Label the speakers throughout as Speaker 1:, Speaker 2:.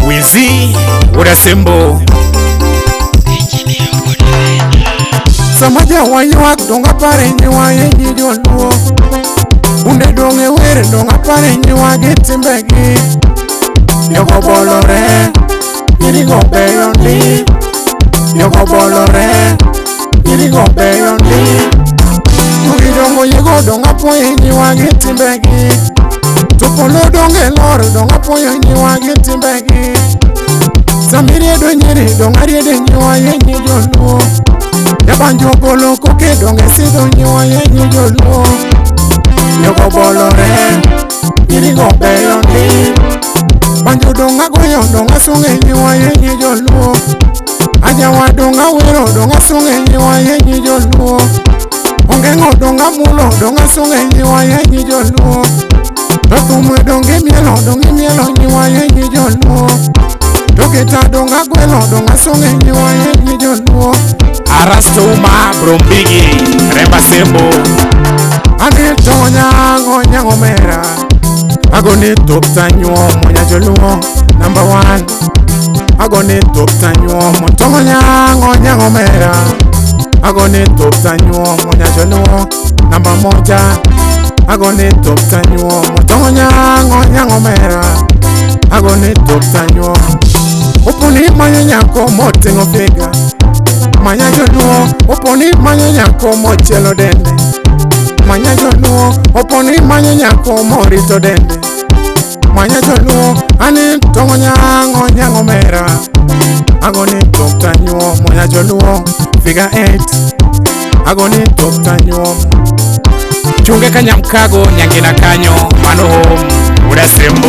Speaker 1: Wizi Urasembo.
Speaker 2: Sama jawa ywak dong' apare nyiwa e nyi joluo. Bunde dong' e wer dong' apare nyiwa gi timbegi. Jogo bolore, nyirigo beyo ndi. Jogo bolore, nyirigo beyo ndi. Yugi dong' oyiego dong' apuoyo nyiwa gi timbegi. To polo dong' e lor dong' apuoyo nyiwa gi timbegi. Samiriedo nyiri dong' ariedo nyiwa e nyi joluo. Jabanjo golo koke dong' e sidho nyiwa e nyi joluo. Jogo bolore, nyirigo beyo ndi. Banjo dong' agoyo dong' asunge nyiwa e nyi joluo. Ajawa dong' awero dong' asunge nyiwa e nyi joluo. Ongeng'o dong' amulo dong' asunge nyiwa e nyi joluo. To thum dong' imielo dong' imielo nyiwa e nyi joluo. To gita dong' agwelo dong' asunge nyiwa e nyi joluo.
Speaker 1: Arasto Uma Brombigi Remba Sembo.
Speaker 2: Ani to nyango nyango mera. Agoni top nyuomo nya joluo number one. Agoni top nyuomo to nyango nyango mera. Agoni top nyuomo nya joluo namba moja. Agoni top nyuomo to nyango nyango mera. Agoni top nyuomo. Oponi manyo nyako moting'o figa. Manya joluo oponi manyo nyako mochielo dende. Manya joluo oponi manyo nyako morito dende. Manya joluo ani tong'o nyango nyango mera. Agoni top nyuomo nya joluo figure 8. Agoni top nyuomo.
Speaker 1: Chunge Kanyamkago Nyangina Kanyo Mano Home Urasembo.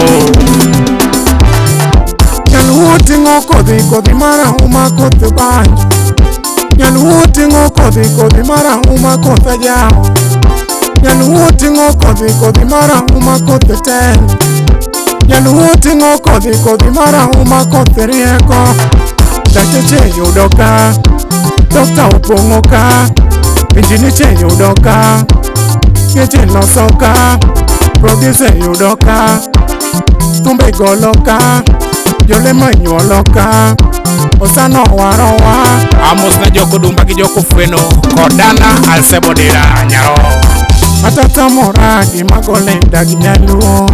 Speaker 2: Nyaluo ting'o kodhi kodhi marahuma koth banjo. Nyaluo ting'o kodhi kodhi marahuma koth ajawa. Nyaluo ting'o kodhi kodhi marahuma koth telo. Nyaluo ting'o kodhi kodhi marahuma koth rieko. Dakteche yudo ka, dokta opong'o ka, injiniche yudo ka, geche loso ka, producer yudo ka, thumbe golo ka, jolemo nyuolo ka, osano warowa.
Speaker 1: Amos na Joko Dumba gi Joko Fweno kod Dana Alsebo Dira Nyaro.
Speaker 2: Atatamora gima gole dag nyaluo.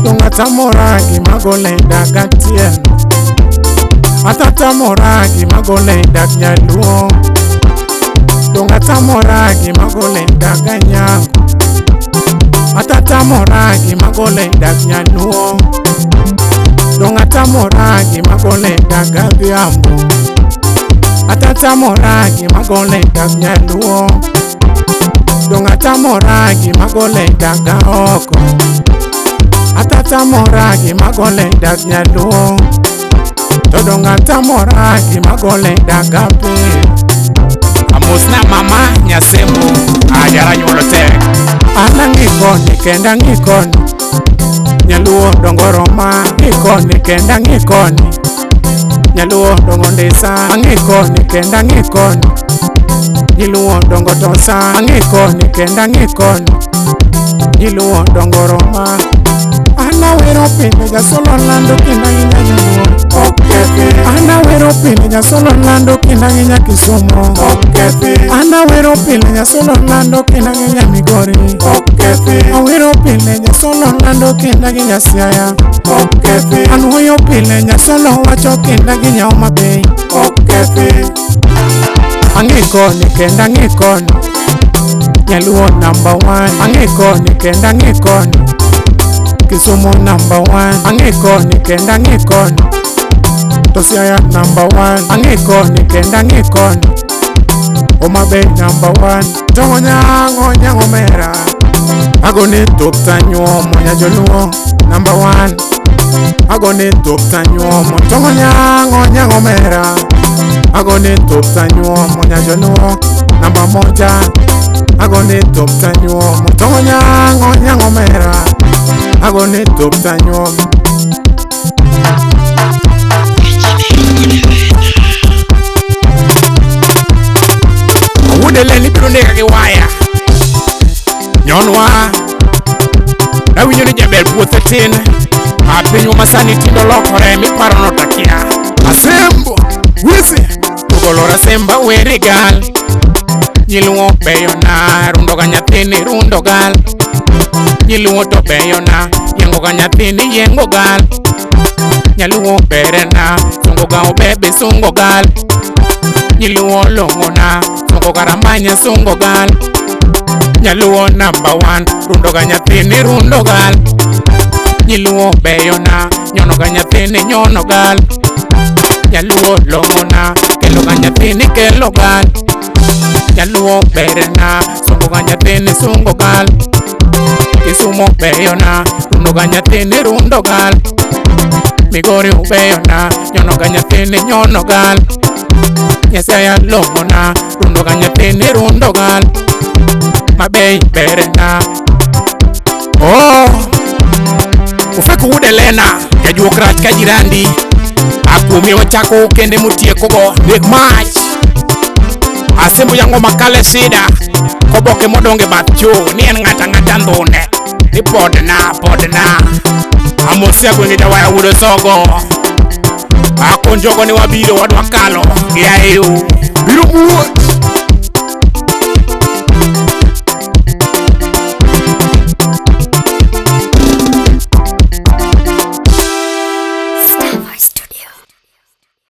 Speaker 2: Dong' atamora gima gole dag atieno. Atatamora gima gole dag nyaluo. Dong' atamora gima gole dag anyango. Atatamora gima gole dag nyaluo. Dong' atamora gima gole dag adhiambo. Atatamora gima gole dag nyaluo. Dong' atamora gima gole dag aoko. Atatamora gima gole dag nyaluo. To dong' atamora gima gole dag apiyo.
Speaker 1: Amos na mama Nyasembo Ajara nyuolo tek.
Speaker 2: An ang'i koni kendo ang'i koni. Nyaluo dongo Roma ang'i koni kendo ang'i koni. Nyaluo dongo Ndisa ang'i koni kendo ang'i koni. Nyiluo dongo Tosa ang'i koni kendo ang'i koni. Nyiluo dongo Roma. An awero pile jasolo lando kinda gi nyaluo. Okethi. An awero pile jasolo lando kinda gi nya Kisumo. Okethi. An awero pile jasolo lando kinda gi nya Migori. Okethi. Awero pile jasolo lando kinda gi nya Siaya. Okethi. Anuoyo pile jasolo wacho kinda gi nya Homa Bay. Okethi. Ang'i koni kendo ang'i koni. Nyaluo number one. Ang'i koni kendo ang'i koni. Kisumu number one. Ang'i koni kendo ang'i koni. To Siaya number one. Ang'i koni kendo ang'i koni. Homa Bay number one. Tong'o nyango nyango mera. Agoni top nyuomo nya joluo number one. Agoni top nyuomo. Tong'o nyango nyango mera. Agoni top nyuomo nya joluo namba moja. Agoni top nyuomo. Tong'o nyango nyango mera. Agoni top nyuomo.
Speaker 1: Awuod Elen ibiro nega gi waya. Nyonwa. Awinjo ni jaber puothe tin. A pinywa masani tindo lokore miparo no takia.
Speaker 2: Asembo Wizi
Speaker 1: Tugolora semba weri gal. Nyiluo beyo na rundo ga nyathini rundo gal. Nyiluo to beyo na yengo ga nyathini yengo gal. Nyaluo berena sungo ga obebe sungo gal. Nyiluo long'o na sungo ga ramanya sungo gal. Nyaluo number one rundo ga nyathini rundo gal. Nyiluo beyo na nyono ga nyathini nyono gal. Nyaluo long'o na kelo ga nyathini kelo gal. Nyaluo berena sungo ga nyathini sungo gal. Kisumo beyo na rundo ga nyathini rundo gal. Migori ubeyo na nyono ga nyathini nyono gal. Nyasaye long'o na rundo ga nyathini rundo gal. Mabei berena. Oh, Ufeku wuod Elena, jajuok rach ka jirandi. Akuomi wachako kende motiekogo neg mach. Asembo yango makale sida. Koboke modonge bath cho ni en ng'ata ng'ata ndhune. Ni podna podna. Amosia gwenge jawaya wuod Osogo. Akonjogo ni wabiro wadwa kalo gi aeyo.
Speaker 2: Biro muoch.